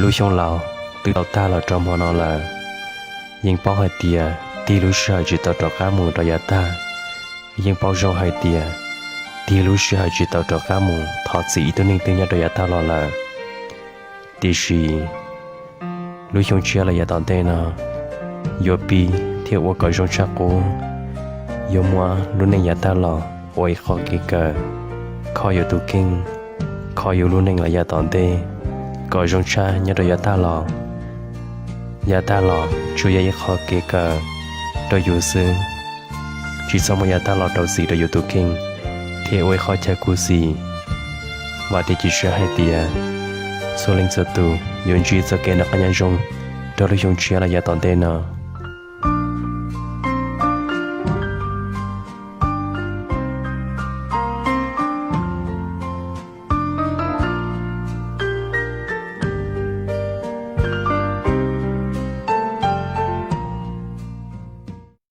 Lub xyoo laus twb tau tag los rau hmo no lawm. Yeej paub hais tias tig lub sij hawm tsis tau rov qab mus rau yav tag. Yeej paub zoo hais tias tig lub sij hawm tsis tau rov qab mus thov txim ib tug neeg twg nyob rau yav tag los lawm. Tiam sis lub xyoo tshiab los yav tom ntej no yuav pib thiab ua kom zoo tshaj qub. Yuav muab lub neej yav tag los ua ib qho kev kawm, kho yus tus kheej, kho yus lub neej los yav tom ntej kom zoo tshaj nyob rau yav tag los. Yav tag los tsuas yog ib qho kev kawm rau yus xwb. Tsis txhob muab yav tag los rau txim rau yus tus kheej thiab ua ib qho chaw khuv xim. Vam thiab cia siab hais tias txhua leej txhua tus yuav ntsib txoj kev noj qab nyob zoo rau lub xyoo tshiab los yav tom ntej no.